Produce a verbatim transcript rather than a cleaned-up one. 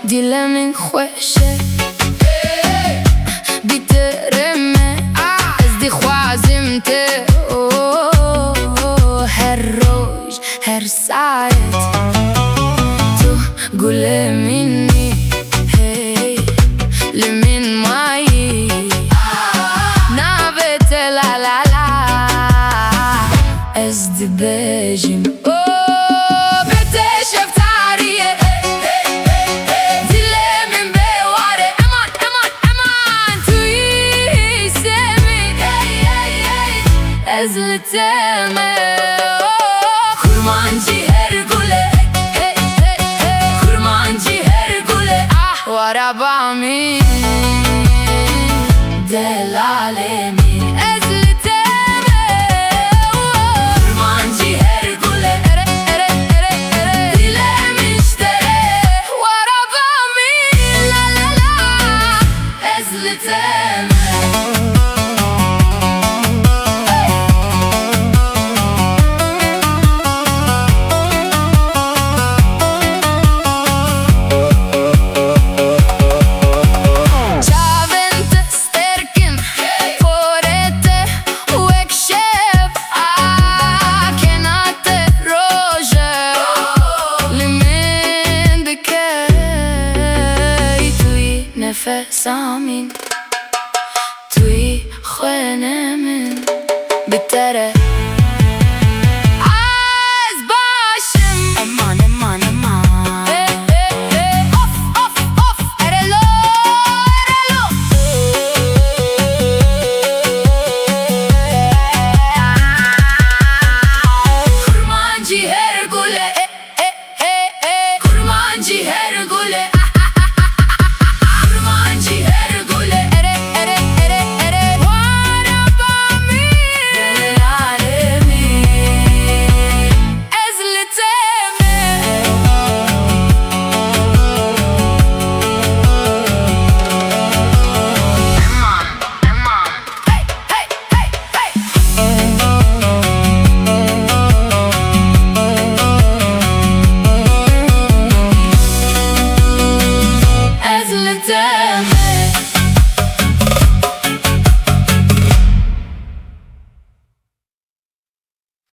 Dile min xweş e, bi te re me. Ez dixwazim te, oh, her roj, her saet. Tu gulê min î, hey, li min mayî. Navê te la la la, ez dibêjim. Oh, bê te şeftarî ye. Dilê min bê war e. Eman, eman, eman. Tu yî hîsê min. Hey, hey, hey. Ez li te me. Oh, kurmancî her gule. Hey, hey, hey. Kurmancî her gule. Ah, waraba min. Delalê min. Ez li te me. Kurmancî her gule. Ere, ere, ere, ere. Dilê min ji te re. Waraba min. La, la, la. Ez li te me. Çavên te sterk in, porê te wek şev, a kena te roj e, li min dike, tu yî nefesa min. Tu yî xwênê min, bi te re ez baş im. Eman, eman, eman. Ê, ê, ê. Of, of, of. Erelo, erelo. Kurmancî her gule. Ê, ê, ê, ê. Kurmancî her gule. Kurmancî her gule. Ere, ere, ere, ere. Waraba min. Delalê min. Ez li te me. Ez li te